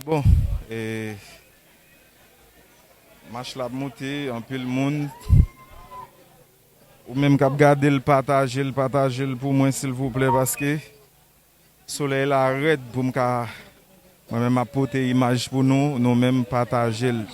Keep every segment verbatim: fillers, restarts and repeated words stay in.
Bon, e, mach la ap moute, anpil moun. Ou menm k ap gade l, pataje l, pataje l pou mwen, silvouplè, paske solèy la rèd pou m ka, mwen menm, m ap pote imaj pou nou, nou menm pataje l.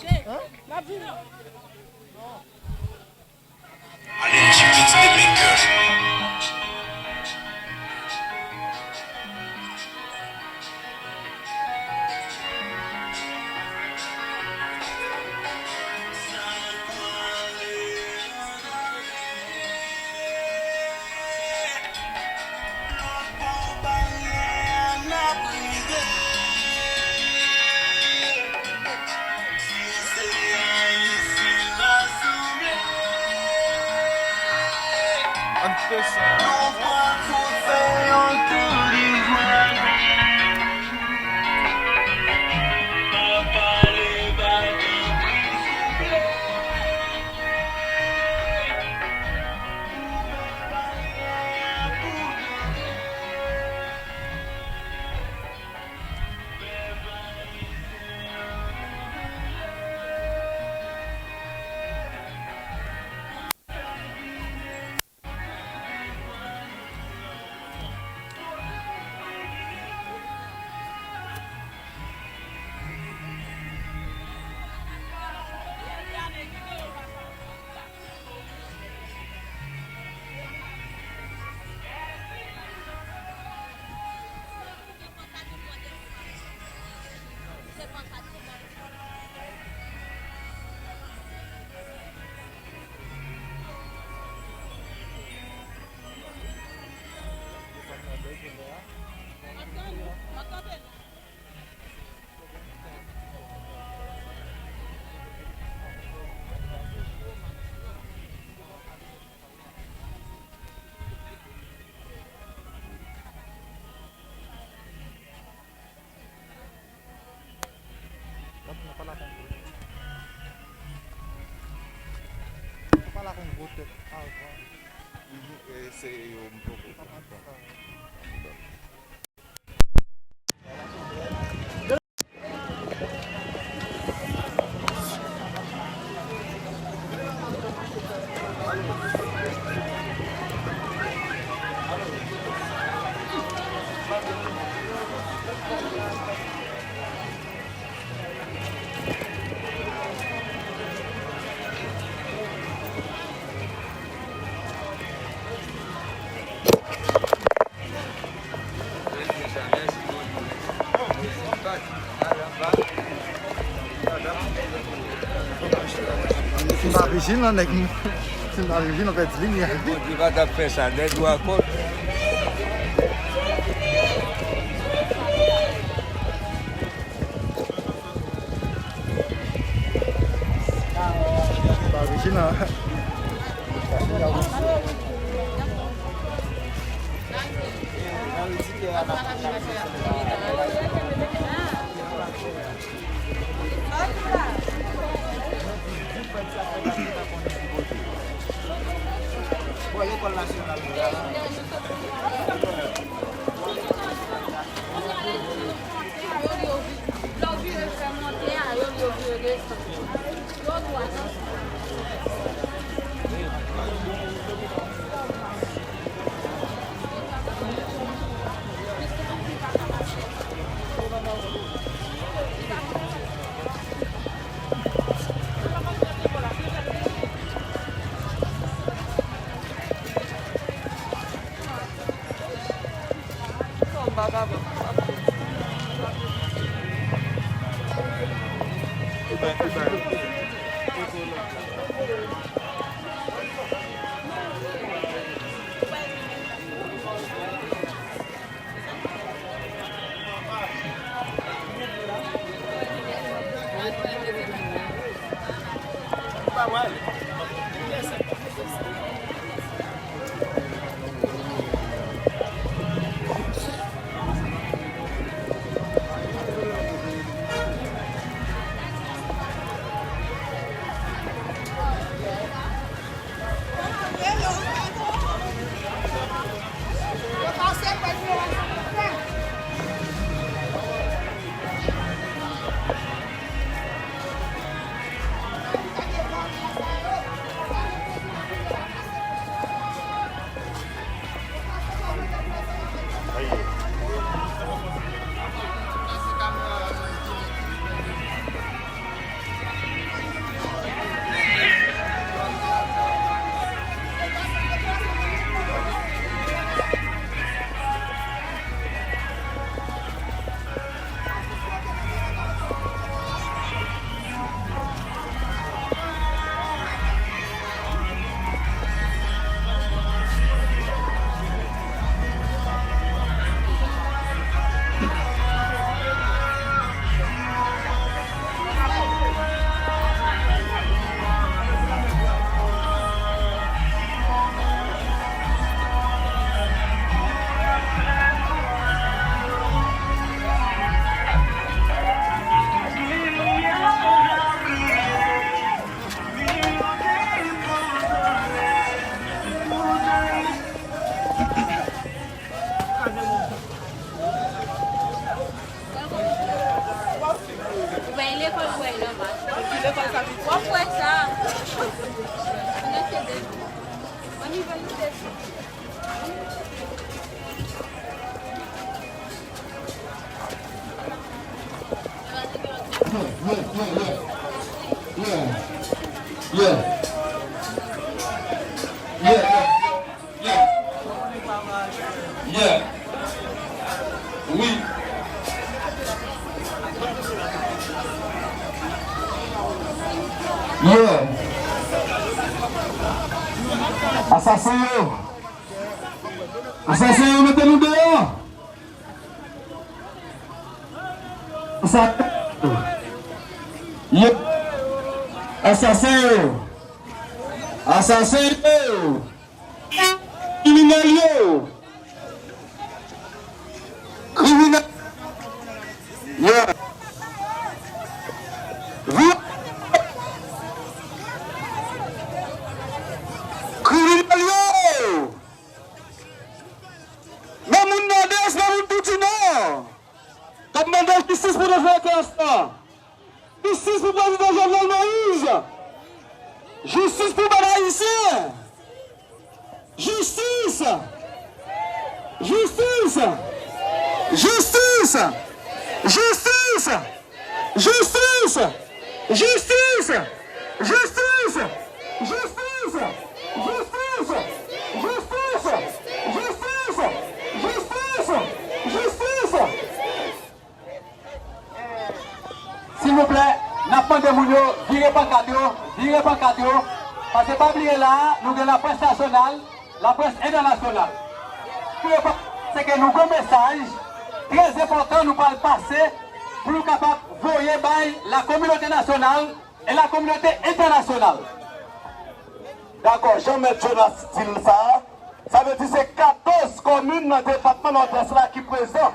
Ann fè sa. Si m pa vijil, non, nèg, si m pa vijil, nou pèdi limyè. Bondye pa t ap fè sa, nèg yo akò. Pa orijinal. Bon, lekòl nasyonal la. Yeah. Yeah. Yeah. Yeah. Yeah. Wi. Yeah. Asasen yo. Asasen yo, mete nou deyò. Asasen yo. Yeah. Asasen yo. Asasen yo. Kriminèl yo. Kriminèl. Yeah. Vi-, kriminèl yo. Men moun Nòdès, men moun Toudinò k ap mande jistis pou delenkan sa. Jistis pou prezidan Jovenel Moïse. Jistis pou bann Ayisyen. Jistis. Jistis. Silvouplè, n ap mande moun yo vire pankat yo, vire pankat yo, paske pa bliye la a, nou gen laprès nasyonal, laprès entènasyonal. Vire pankat, se ke nou gen mesaj trè enpòtan nou pral pase pou nou kapab voye bay lakominote nasyonal e lakominote entènasyonal. Dakò, jan Mèt Jonas di l sa a, sa vle di se katòz komin nan depatman Nòdès la ki prezan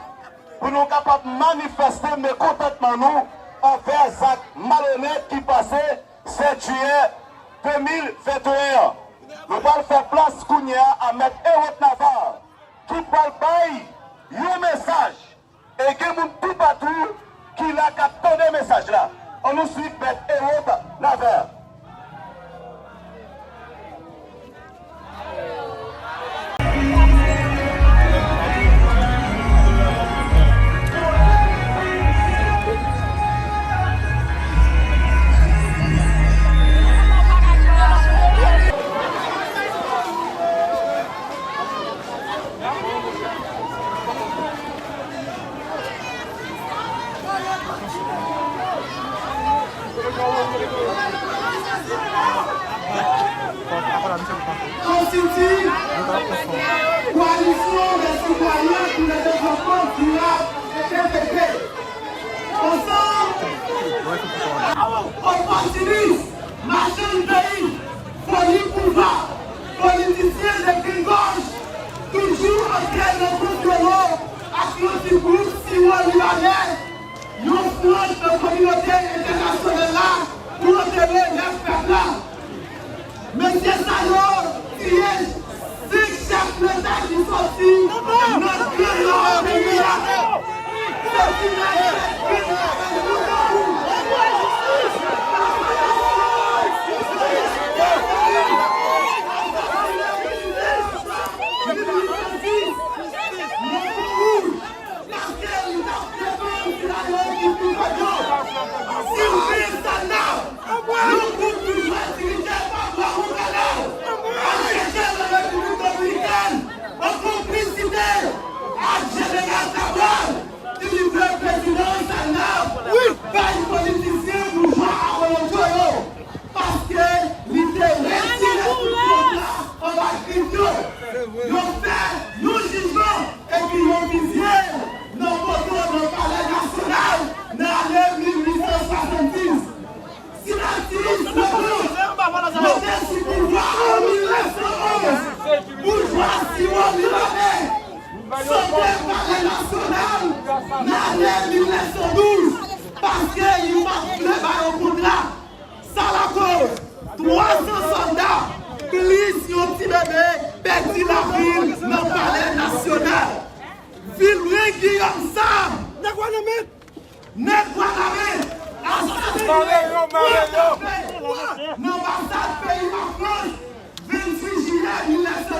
pou nou kapab manifeste mekontantman nou anvè zak malonèt ki pase sèt jiyè de mil venteyen an. Nou pral fè plas kounye a a Mèt Erod Navarre ki pral bay yon mesaj. E gen moun toupatou ki la k ap tande mesaj la. Ann nou swiv Mèt Erod Navarre. Konstiti Koalisyon dè Sitwayen pou le Devlopman Dirab, K T D. Ansanm, opòtinis, machann peyi, foli pouvwa, politisyen degrenngòj, toujou antre nan konplo ak yon ti gwoup siwo libanè, yon franj nan kominote entènasyonal la pou antere rèv pèp la. Mesye sa yo tiye senk chèf leta ki soti nan gran nò peyi a. Se ti nèg yo ki fè nou tankou. Paske li t ap defann sila yo ki pi fò yo. Sylvain Sandav, yon gwoup ki jwe dirije pa bò Woukala, al chèche l nan Repiblik Dominikèn, an konplisite ak Jeneral Cabral, ki li vle prezidan Sandav bay politisyen boujwa abolotcho yo. Paske li te retire tout kont la anba grid yo. Yo fè yon jijman epi yo fizye l nan poto nan Palè Nasyonal nan ane mil uit san swasanndiz. Sinati Sylvain monte sou pouvwa an mil nèf san onz. Boujwa siwo libanè sote Palè Nasyonal nan ane mil nèf san douz paske li pa t vle ba yo kontra. Sa lakoz twa san sòlda, plis yon ti bebe, pèdi lavi l nan Palè Nasyonal. Vilwen Guillaume Sam, nèg Wanament, nèg Wanament, asasinen nan anbasad peyi Lafrans, venntuit jiyè mil nèf san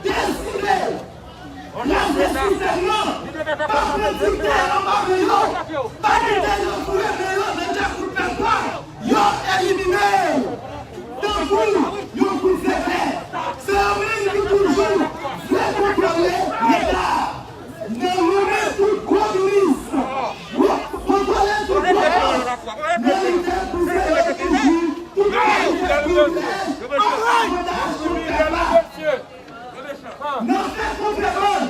Deside kraze sistèm nan, pa pran dignitè anba men yo, pa kite yo foure men yo nan tèt tout pèp la, yo elimine yo. Tankou yon kout zepè, se yo menm ki toujou vle kontwole Leta. Nan nonmen tout gwo minis, kontwole tout gwo pòs, militè pou se yo ki jwi tout kalite privilèj ak avantaj pou pèp la. Nan fè konferans,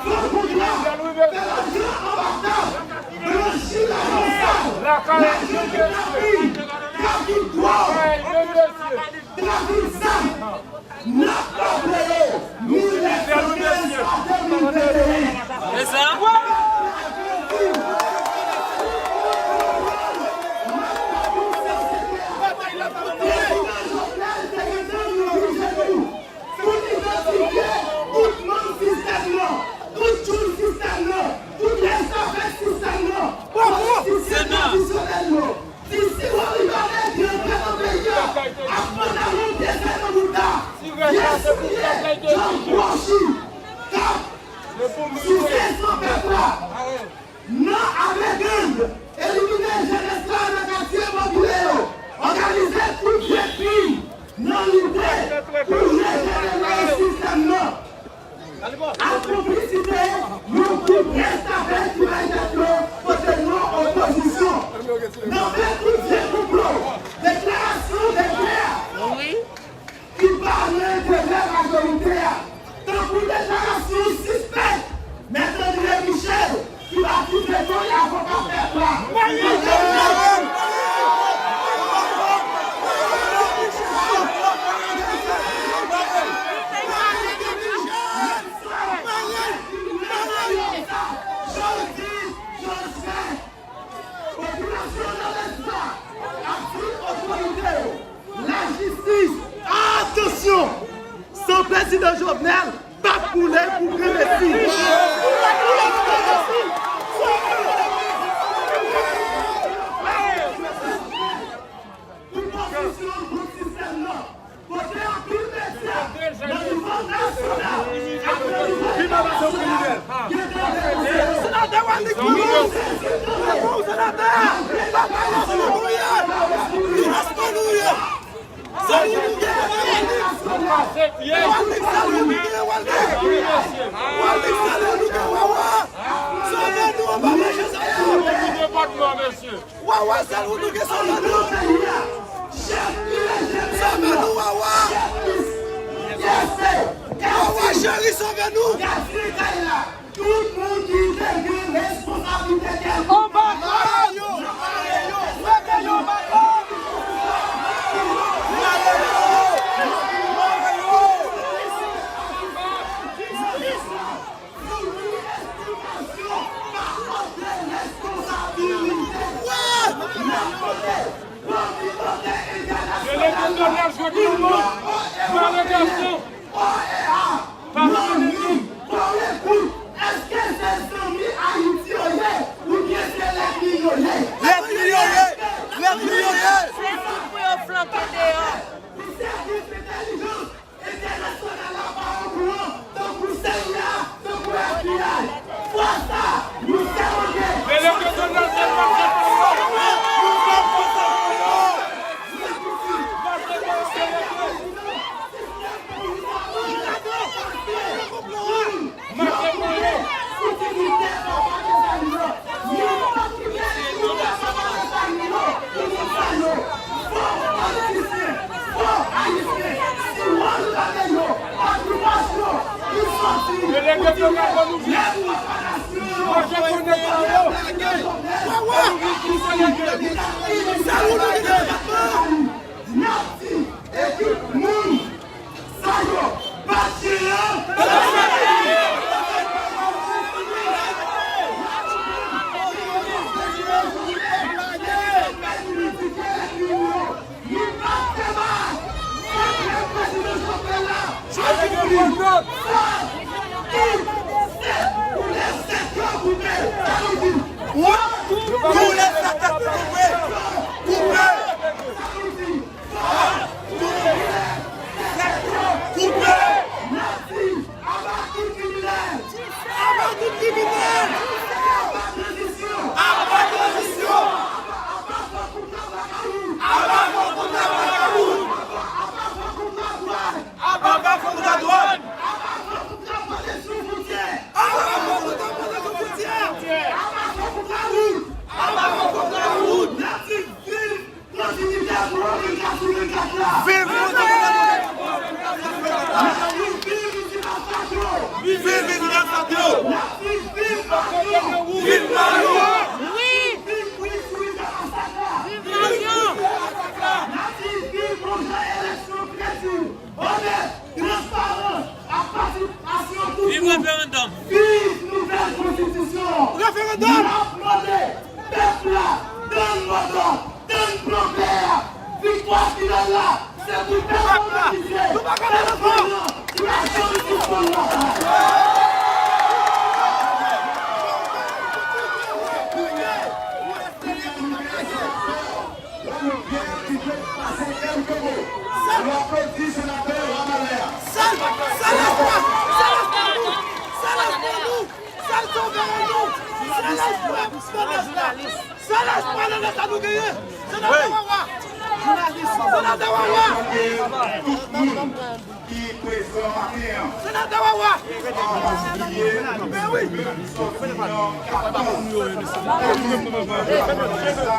fè kontra, fè lajan anba tab, blanchi lajan sal, lajan kidnapin, trafik dwòg, trafik zam. N ap raple yo, mil nèf san kenz a de mil venteyen. E sa? Prezidan Jovenel te gentan oblije nou pou n idantifye tout manm sistèm nan, tout tchoul sistèm nan, tout restavèk sistèm nan, politisyen tradisyonèl yo. Disi Wòliba Nèg yo antre nan peyi a ak pantalon pye fè nan bouda, vye soulye, djòb blanchi, k ap souse san pèp la. Non avè gang, elimine jenès la nan katye popilè yo, òganize tout vye krim nan lide pou rejere sistèm nan. Ak konplisite yon gwoup restavèk ki bay tèt yo kote non opozisyon. Nan fè tout vye konplo, deklarasyon de gè ki pa nan enterè majorite a, tankou deklarasyon sispèk Mèt André Michel, ki pa kite kòl avoka pèp la. Jodi, jodi, popilasyon nan lès la ap di otorite yo, lajistis, atansyon! San prezidan Jovenel, p ap koule pou Grandmesi. Pou pozisyon gwoup sistèm nan, kote anpil medya nan nivo nasyonal ak nan nivo entènasyonal gentan denonse. Senatè Wally Claude! Senatè! Papa, nou ye! Li respè nou ye! Salut nou gen, Wally! Wally, salut nou gen, Wally! Wally, salut nou gen, Wawa! Sove nou anba manje sa yo! Wawa, salut nou gen, sove nou! Sove nou, Wawa! Wawa, cheri, sove nou! Tout moun ki te gen responsablite kèlkonk anba yo, leve yo, leve yo anba yo. Delege Donald jwenn yon non. Malere gason. Manmi, kòrèk wi. Èske se zanmi Ayiti yo ye, oubyen se lènmi yo ye? Lènmi yo ye! Lènmi yo ye! Se tout pou yo flanke deyò. Pou sèvis entèlijans entènasyonal la pa okouran, tankou seyè a, tankou F B I. Fwa sa, nou sèmante. Delege Donald Trump ap fè pou yo. Nou pa fè sa pou yo. N ap di ekip moun sa yo, pa tire yo. Nou pa fè mach kont prezidan Jovenel la. Jovenel, fòk ki se pou lè sèt yo koupe. Sa nou di? Pou lè sèt yo koupe. Koupe. Sa nou di? Fòk pou lè sèt yo koupe. N ap di aba tout kriminèl. Aba tout kriminèl. Aba tranzisyon. Aba tranzisyon. Aba, aba fòk pou travay la ri. Aba fòk pou travay la ri. Aba, aba fòk pou travay. Aba fòk pou travay. Aba fòk pou travay sou fwontyè. Aba fòk pou travay sou fwontyè. Aba fòk pou travay. Aba fòk pou travay. N ap di viv kontinite pou vennkat sou vennkat la. Viv kontinite pou vennkat sou vennkat la. Viv Isidore Fadio. Viv Isidore Fadio. Viv Marion. Viv Marion. Wi. Viv Isidore Fadio. Viv Marion. Viv Isidore Fadio. N ap di viv yon jan eleksyon kredib, onèt, transparan, ak patisipasyon tout group. Viv referandòm. Viv nouvèl konstitisyon. Referandòm. N ap mande pèp la, tann modòd, tann plan P A. Viktwa final la, se pou pèp òganize, pèp konyan, pou lajan nou sispann batay. Sèl, sèl espwa, sèl espwa nou, sèl espwa nou, sèl sovè nou, sèl espwa nan lè sa nou genyen, senatè Wawa, senatè Wawa. Tout moun ki prezan maten an. Senatè Wawa. An patikilye, men wi, sòti nan katòz komin nan depatman Nòdès la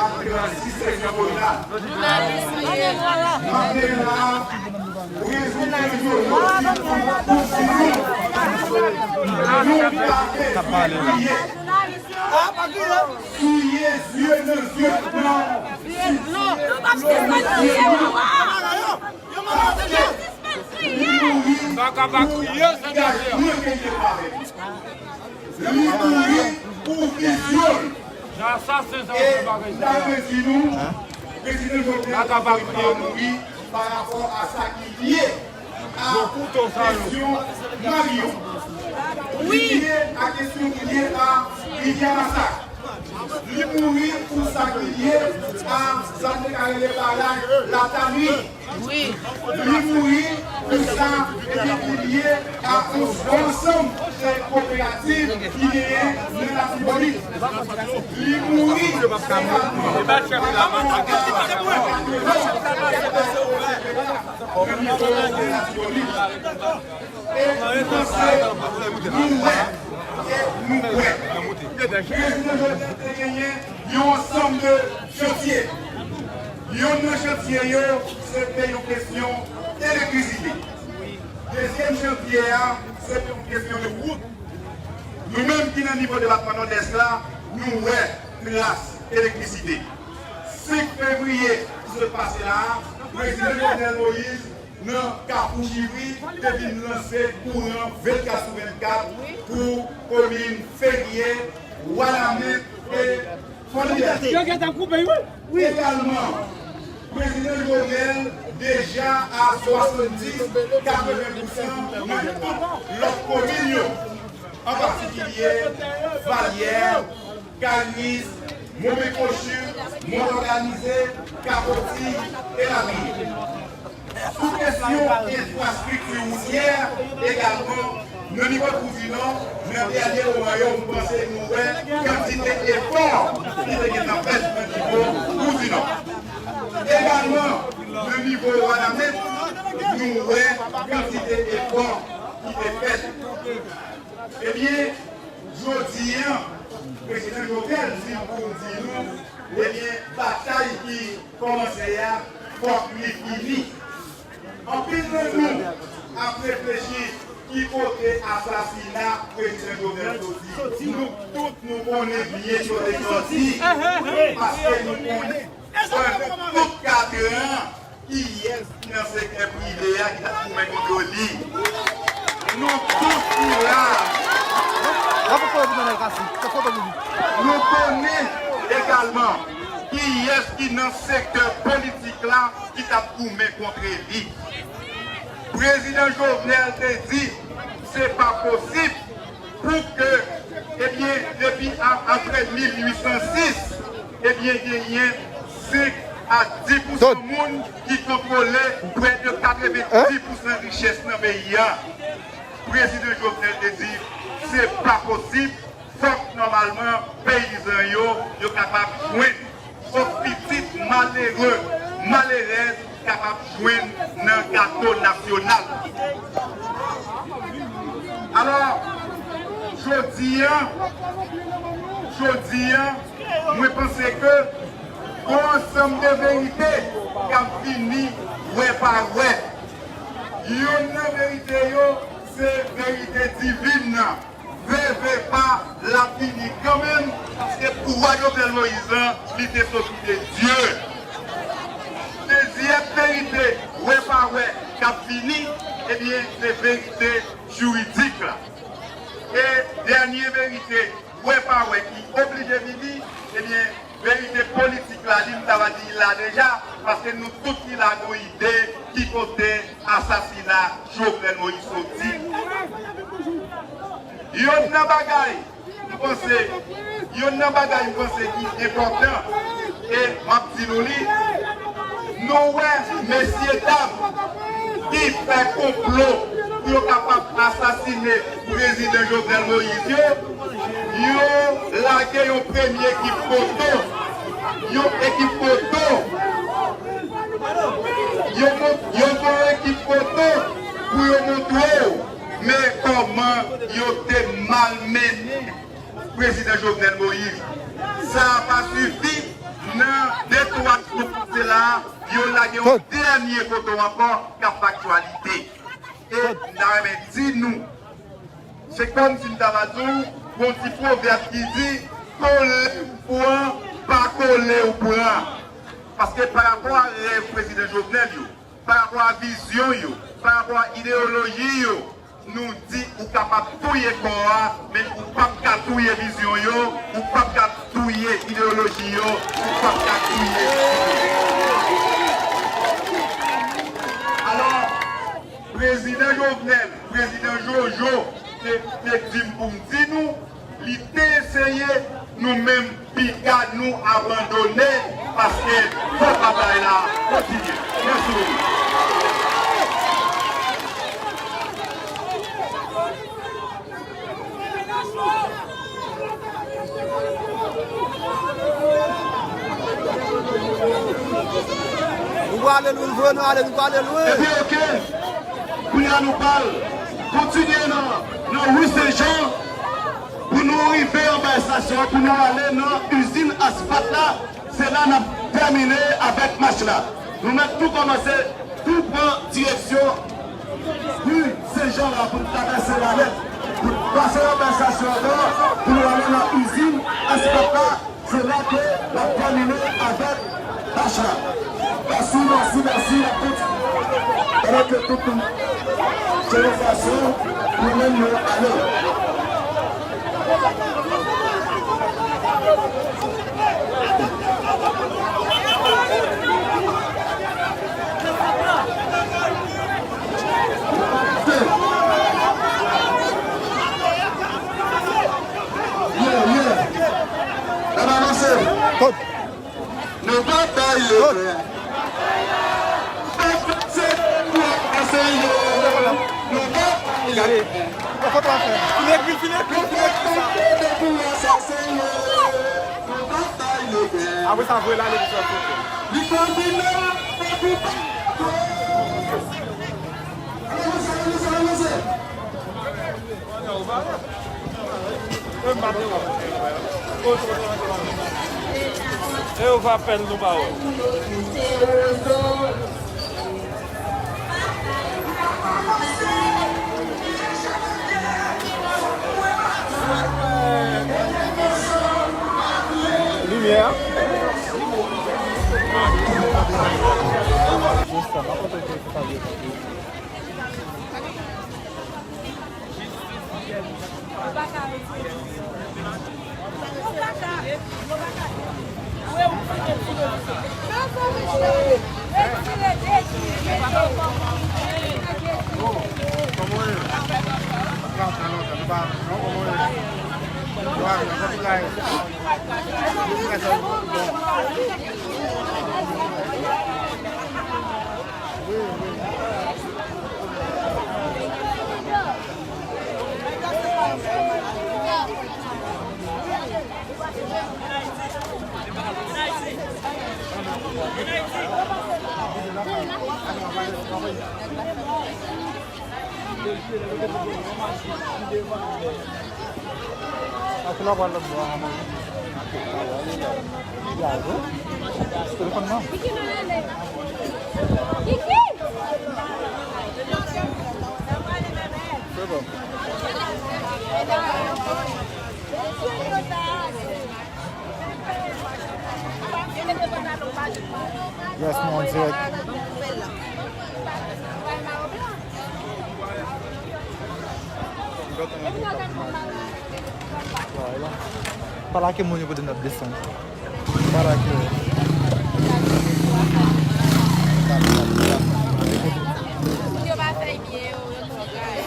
ak sis seksyon kominal. Maten an, prezan yo di nou, nou pa fè kriye. Kriye zye nan zye nan. Yo pa sispann kriye, Wawa. Li mouri pou gajman ke li te fè avè l. Li mouri pou vizyon l. E m ta renmen di nou, prezidan Jovenel Moïse pa mouri pa rapò a sa ki lye a kesyon Marion. Li lye a kesyon ki lye a Rivyè Masak. Li mouri pou sa ki lye a sa nou te ka rele baraj Latani. Wi. Li mouri pou sa epi ki lye a yon ansanm de koperativ ki genyen nan Latibonit. Li mouri egalman pou nan nivo Latibonit. E nou panse, nou wè, e nou kwè. Prezidan Jovenel te genyen yon ansanm de chantye. Yonn nan chantye yo, se te yon kesyon elektrisite. Dezyèm chantye a, se te yon kesyon de wout. Nou menm ki nan nivo depatman Nòdès la, nou wè tras elektrisite. Senk fevriye ki sot pase la a, prezidan Jovenel Moïse nan Kafou Chivri te vin lanse kouran vennkat sou vennkat pou komin Ferye, Wanament e Fò Libète. Yo gentan koupe, wi. Wi. Egalman, prezidan Jovenel deja a swasanndis, katreven pousan nan tout lòt komin yo, an patikilye Valyè, Kayis, Momen Kochi, Mòn Òganize, Kapoti, elatriye. Sou kesyon enfrastrikti woutyè egalman, nan nivo Koudinò, nan dènye moman yo, m panse nou wè kantite efò ki te gentan fèt nan nivo Koudinò. Egalman, nan nivo Wanament, nou wè kantite efò ki te fèt. Ebyen, jodi a, prezidan Jovenel di pou di nou, ebyen, batay ki kòmanse a, fòk li fini. Anpil nan nou ap reflechi Ki kote asasina Prezidan Jovenel soti? Nou tout nou konnen byen kote l soti. Paske nou konnen pandan tout katran, kiyès ki nan sektè prive a ki t ap goumen kont li? Nou tout ki la. Nou konnen egalman kiyès ki nan sektè politik la ki t ap goumen kont li. Prezidan Jovenel te di, se pa posib pou ke, ebyen, depi a, apre mil uit san sis, ebyen, genyen senk a dis pousan moun ki kontwole prè de katrevenndis pousan richès nan peyi a. Prezidan Jovenel te di, se pa posib, fòk nòmalman peyizan yo, yo kapab jwenn, fòk pitit malere, malerèz kapab jwenn nan gato nasyonal. Alò, jodi a, jodi a, mwen panse ke gon ansanm de verite k ap vini wè pa wè. Youn nan verite yo, se verite divin nan. Vle, vle pa, l ap vini kanmenm, paske pouvwa Jovenel Moïse lan, li te soti de Dye. Dezyèm verite, wè pa wè, k ap vini, ebyen, se verite jiridik la. E dènye verite, wè pa wè, ki oblije vini, ebyen, verite politik la, li, m ta va di la deja, paske nou tout ki la, nou ide ki kote asasina Jovenel Moïse soti. Youn nan bagay, m panse, youn nan bagay, m panse, ki enpòtan, e m ap di nou li, nou wè, mesye dam, ki fè konplo pou yo kapab asasine Prezidan Jovenel Moïse yo, yo lage yon premye ekip foto, yon ekip foto, yo mont-, yo fè yon ekip foto pou yo montre w, men kòman yo te malmennen Prezidan Jovenel Moïse. Sa a pa sifi, nan de twa jou pase la, yo lage yon dènye foto ankò k ap aktyalite. E m ta renmen di nou, se kòmsi m ta va di w, gon ti pwovèb ki di, kole ou pran, pa kole ou pran. Paske pa rapò a rèv Prezidan Jovenel yo, pa rapò a vizyon yo, pa rapò a ideyoloji yo, nou di ou kapab touye kò a, men ou p ap ka touye vizyon yo, ou p ap ka touye ideyoloji yo, ou p ap ka touye. Alò, Prezidan Jovenel, Prezidan Jojo te, te di m pou m di nou, li te eseye, nou menm piga nou abandone, paske fò batay la kontinye. Mèsi bokou. Nou prale lwen, nou prale lwen. Epi, oke, kounye a nou pral kontinye nan, nan ri Sen Jan pou nou rive anba estasyon an, pou nou ale nan izin asfalt la. Se la n ap tèmine avèk mach la. Nou mèt tou kòmanse, tou pran direksyon ri Sen Jan la pou n travèse la nèt, pou n pase anba estasyon an, pou nou ale nan izin asfalt la. Se la ke n ap tèmine avèk mach la. Mèsi, mèsi, mèsi. N ap kontinye. Pandan ke tout moun jere fason pou nou menm nou ale. Yeah, yeah. N ap avanse. Kot? Nou pa bay letan. Pèp la se pou avanse yo. Nou pa bay letan. Fini ekri, fini ekri, fini ekri sa. Apre sa, voye l ale pou fè foto. Li konbine pou pa. Avanse, avanse, avanse. E yo va pèl nou ba yo. Limyè. Yes, man, direct. Pa lage moun yo kote n ap desann. Pa lage yo. Moun yo pa fè byen yo, yo twò gay.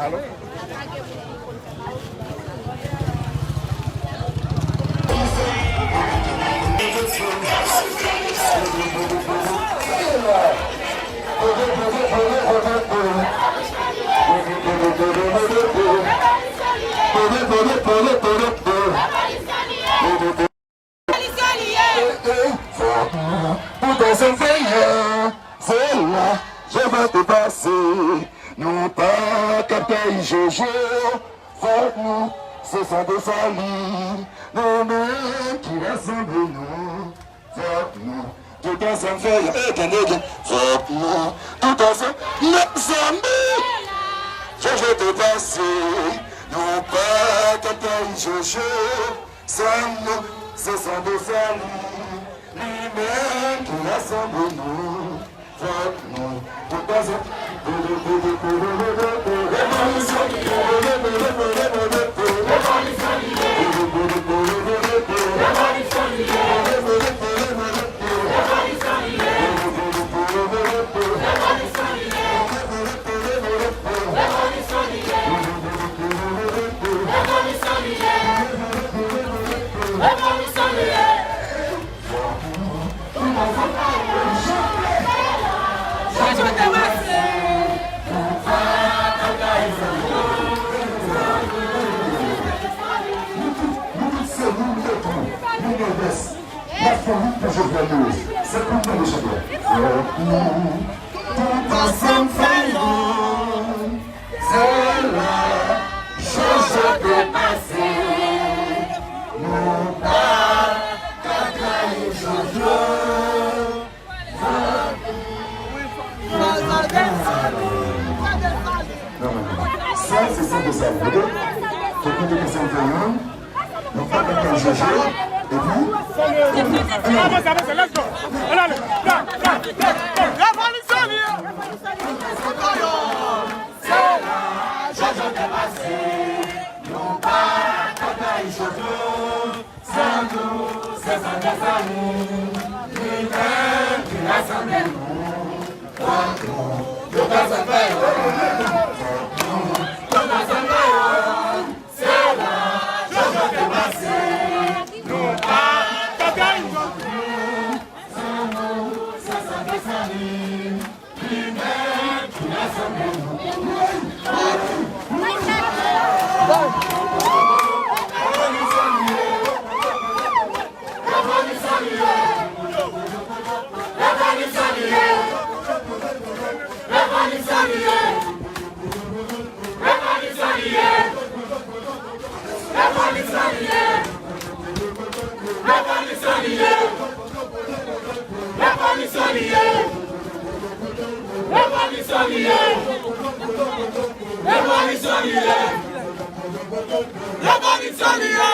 Alo? Fòk nou tout ansanm fè, se la, je vais te passer. Nou pa ka trayi Jojo. Fòk nou, se san Desalin, nou menm ki rasanble nou. Fòk nou tout ansanm fè, e tande byen. Fòk nou tout ansanm, mezanmi. Jojo te pase, nou pa ka trayi Jojo. San nou, se san Desalin, li menm ki rasanble nou. Fòk nou, pou pase. Revolisyon li ye. Revolisyon li ye. Nou tout, nou tout se moun Petro, nou nègès. N ap fè wout pou Jovenel Moïse. Se pou nou, mechan. Fòk nou tout ansanm fè youn. Se la Jojo te pase. Nou pa ka trayi Jojo. Non, non, non. Sa, se san Desalin, ok? Fòk nou tout ansanm fè youn. Nou pa ka trayi Jojo. Epi, avanse, avanse, let's go. Ann ale. Revolisyon li ye. Se la Jojo te pase. Nou pa ka trayi Jojo. San nou, se san Desalin, li menm ki rasanble nou. Fòk nou tout ansanm fè youn. Fòk nou tout ansanm fè youn. Se la Jojo te pase. Nou pa ka trayi Jojo. San nou, se san Desalin. Revolisyon li ye! Revolisyon li ye!